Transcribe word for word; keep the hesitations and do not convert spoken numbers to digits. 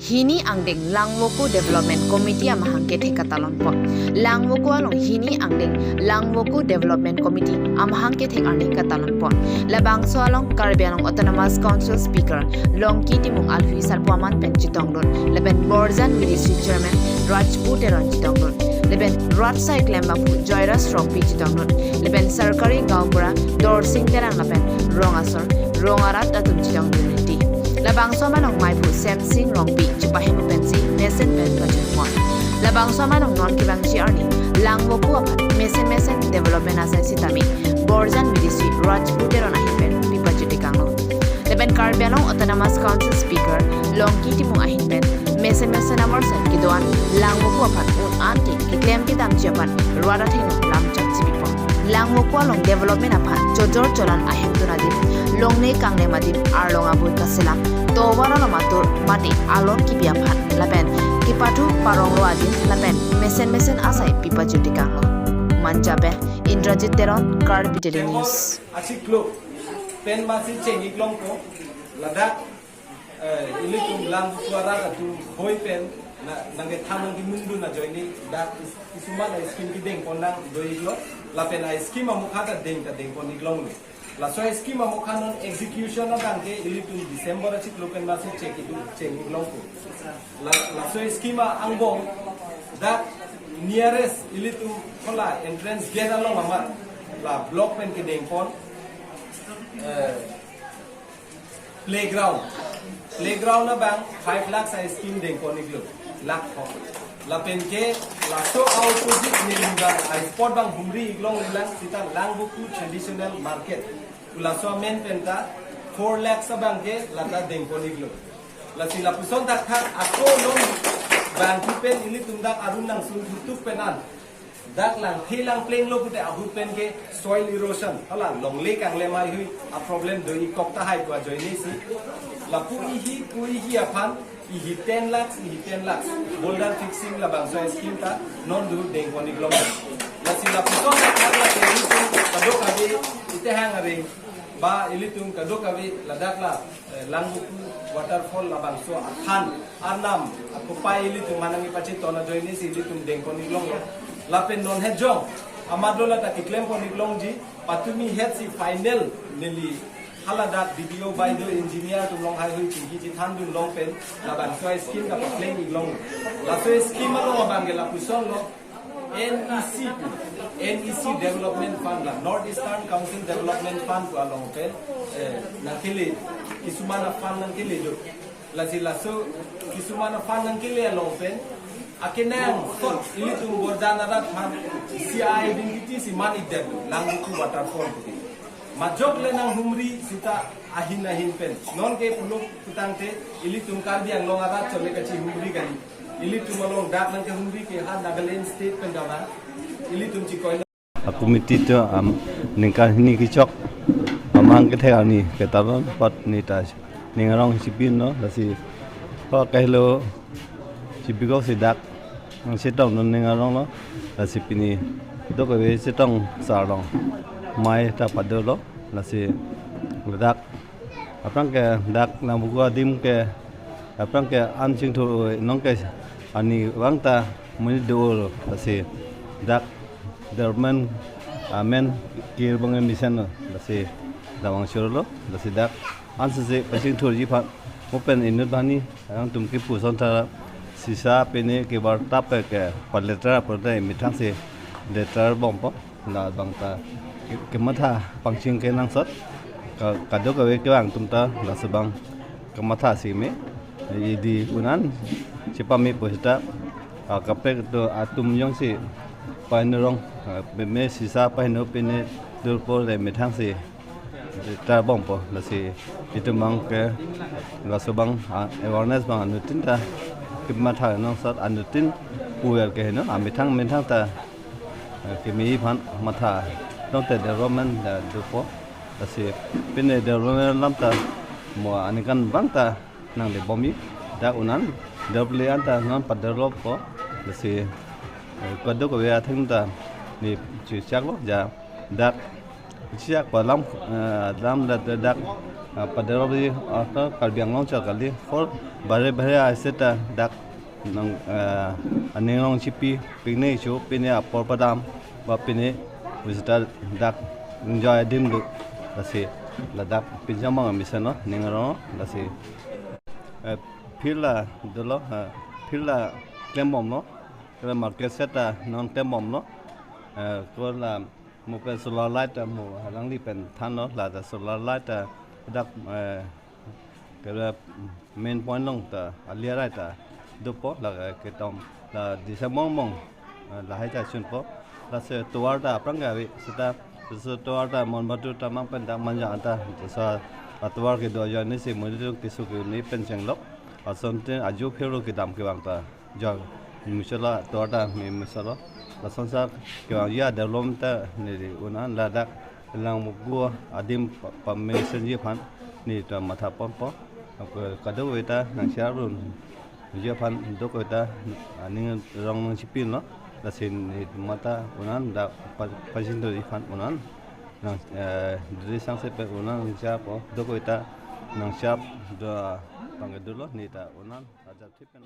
Hini angdeng Langvoku Development Committee amahang kethek katalonpo. Langvoku along hini angdeng Langvoku Development Committee amahang kethek arni katalonpo. Labangso along Karbi Anglong Autonomous Council Speaker Longki Timung alhui sarpo aman pen chetongdun, lapen Borjan V D C Chairman Rajpu Teron chetongdun, lapen rat sai klembangphu Joyras Rongpi chetongdun, lapen Sarkari Gaonbura Dorsing Terang lapen rong asor rong arat atum chetongdun rinti. Labangso aman along maiphu Semsing Rongpi chepahem pensi mesen pen pajutmon. Labangso aman along non kevangji arni Langvoku aphan mesen mesen development asai sitame Borjan V D C Rajpu Teron ahin pen pipajut tekanglo. Lapen Karbi Anglong Autonomous Council Speaker Longki Timung ahin pen mesen mesen amorsen kedo-an Langvoku aphan un-an ke keklem kedamji aphan rat athengno lamchak chibipon. Langvoku along development aphan chojor cholan ahemtun adim, longle kanglem adim, arlong abui kaselam, tovar along atur mate alon kibi aphan lapen kepathu paronglo adim lapen mesen mesen asai pipajut tekanglo. Manja pen Indrajit Teron, Karbi Daily News. Achiklo pen masi cheng-iklongpo, ladak eh, ilitum Langvoku arat atum hoi pen na, nangkethan nangkemundun ajoine dak is-, isuman a-scheme kedengpon nang do-iklo, lapen a-scheme amokha ta deng ta dengpon-iklonglo. Laso a-scheme amokha non execution abang ke ilitum December achiklo pen masi cheng-iklo, cheng-iklongpo. La, laso a-scheme angbong dak nearest ilitum hala entrance gate along amat la block pen kedengpon, eh, playground. Playground abang five lakhs a-scheme dengpon-iklo. Lakh kho. Lapen ke laso a-opposite neli bang a-spot bang humri-iklonglelang sita Langvoku Traditional Market. Pu laso amen pen ta four lakhs abang ke lata dengpon-iklo. Lasi lapuson thakthak ako non bangphu pen ilitum dak arun nangsun thutuk pen an dak langthe langplenglo pute ahut pen ke soil erosion, hala longle kanglem haihui a-problem do-ikkok tahai pu ajoine si. Lapu ihi pu ihi aphan, ihi ten lakhs, ihi ten lakhs. Boulder fixing labangso a-scheme ta non do dengpon-iklong. Lasi lapuson thakthak la ilitum kadokave, ite hang areng ba ilitum kadokave ladak la eh, Langvoku waterfall labangso aphan arnam akopai ilitum manang ipachi ton ajoine si ilitum dengpon-iklonglo. Lapen non hejong amat do lata keklempon-iklongji, patumi het si final neli haladak D P O bai do engineer atum along haihui chingki chethandun long pen labangso a-scheme ta papleng-iklong. Laso a-scheme along abang ke lapusonlo, N E C, N E C Development Fund la, North Eastern Council Development Fund pu along pen, eh, nangkele, kisuman a-fund nangkele do. Lasi laso, kisuman a-fund nangkele along pen, akenangsot ilitum Borjan arat aphan C I ding kiti si man-ikdet, Langvoku waterfall pu. Majok le nanghumri sita ahin ahin pen. Non ke pulo putangte ilitum Karbi Anglong arat chole kachihumri kali. Ilitum along dak nangkehumri ke ha Nagaland State pen dava. Ilitum chikoi. A-committee to, am, ningkan hini kechok amahang kethek arni ketalon apot neta ning arong chipinlo, lasi ho kahelo chipikok si dak nangchetongdun ning aronglo, lasi pini dokave chetong sar along mei ta padolo, lasi dak aphrang ke dak Langvoku adim ke aphrang ke an chingthur-oi, non ke arnivang ta monit do-olo, lasi dak development amen kir bang mesen lo, lasi dak vangchorlo, lasi dak an sese pachingthurji aphan mo pen inut banghini alangtum kepu asonta sisa pine kebar tap ke paletra pore methang si letra bompo. Labang ta ke-, kematha pangching kenangsot, ka-, kadokave kevang atum ta laso abang kematha si me, idi un-an chepamepo seta, ah, kaprek atum jongsi paheno rong, ah, me sisa paheno pine durpo le methang si ta bompo, lasi itum abang ke laso abang, ah, awareness abang anuttin ta kematha nangsot, anuttin puvel ke heno, ah, methang methang ta eh, keme aphan matha, tangte development ta dopo, lasi pine development alam ta mo aningkanvang ta nangle bomji, dak un-an develop le-an ta non padeveloppo, lasi, eh, kadokave atheng ta ne chichaklo, ja dak chichak pa alam, eh, alam dak, dak Ah, paderop ji, ah, ta Karbi Anglong char kali, for bare bare aise ta dak nang, ah, aning arong chipi picnic chu pine apor padam ba pine visitor dak enjoy adim do, lasi ladak pinjamang amisen lo ning arong lasi, eh, field la dolo, eh, field la klembomlo, kala market shed ta non klembomlo, eh, ko la mo pen solar light ta mo alangli pen thanlo, la ta solar light ta dak, eh, kala main point along ta ali arai ta dopo, la ketom la December mong, eh, lahai ta chunpo, lasi tovar ta aphrang ke ave seta, so tovar ta Monbatur ta mang pen dak Manja ta, so atovar kedo ajoine si monit atum keso ke-un-e pen chenglok, asonte ajo phero kedam kevang ta jo muchot lo, tovar ta me muchot lo. Lasonsi kevangji adevelopment ta neli un-an ladak lang mugu adim pa, pamesen ji aphan neli ta matha ponpo. Ako kadokave ta nangcherap dunji aphan dokave ta aning arong nangchipilo. Lasi neli matha un-an dak pa, pajin doji aphan un-an nang, eh, diri sangse pen un-an nangcherappo, dokave ta nangcherap do abang ke dolo, neli ta un-an ajat thip pen.